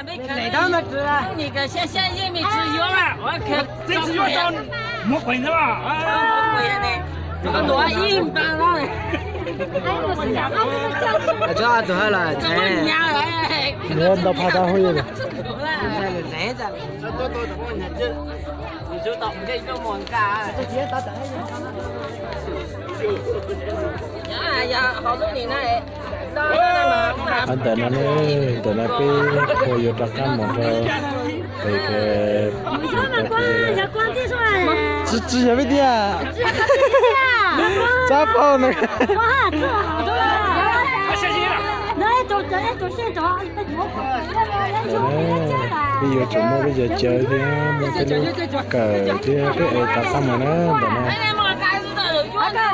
你可以，你可以先，先一米之约吧，我可这次又招魔鬼呢吧？啊，魔鬼呢？我多一米八了。Cov tus ha lawm. Ntau pha tab hu li. Ntawm no ne, ntawm no peb ua yuav rov qab mus rau pem. Tsis, tsis yog peb tiag. Tsab paug no. Peb yuav tsum muaj peb cov cawv thiab muaj peb lub kawm thiab peb ev tau qab mus na ntawm no. Ua li,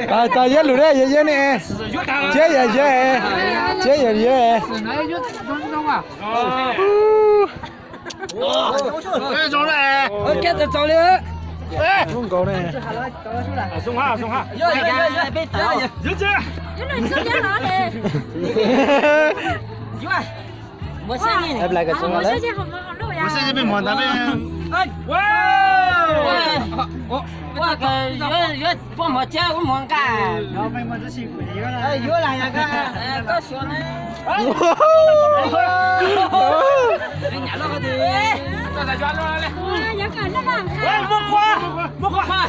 tas tas yab lus da, yog yab ne, ciab yog yab, ciab yog yab. Zoo nkaus ne. Ua poj mov thiab ua mov nqa. Yuav lam yog koj. Muab qhua, muab qhua.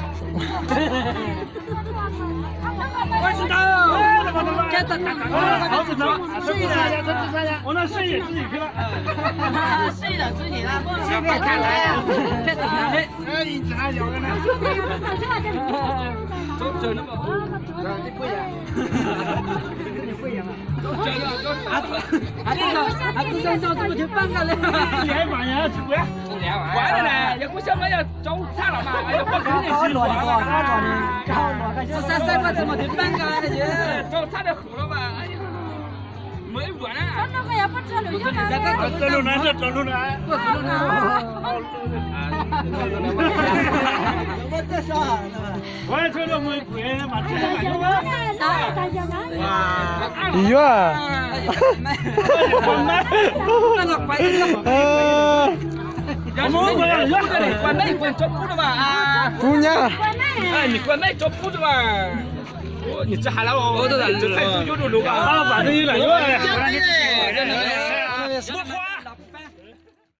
Yuav. Kuv nyab.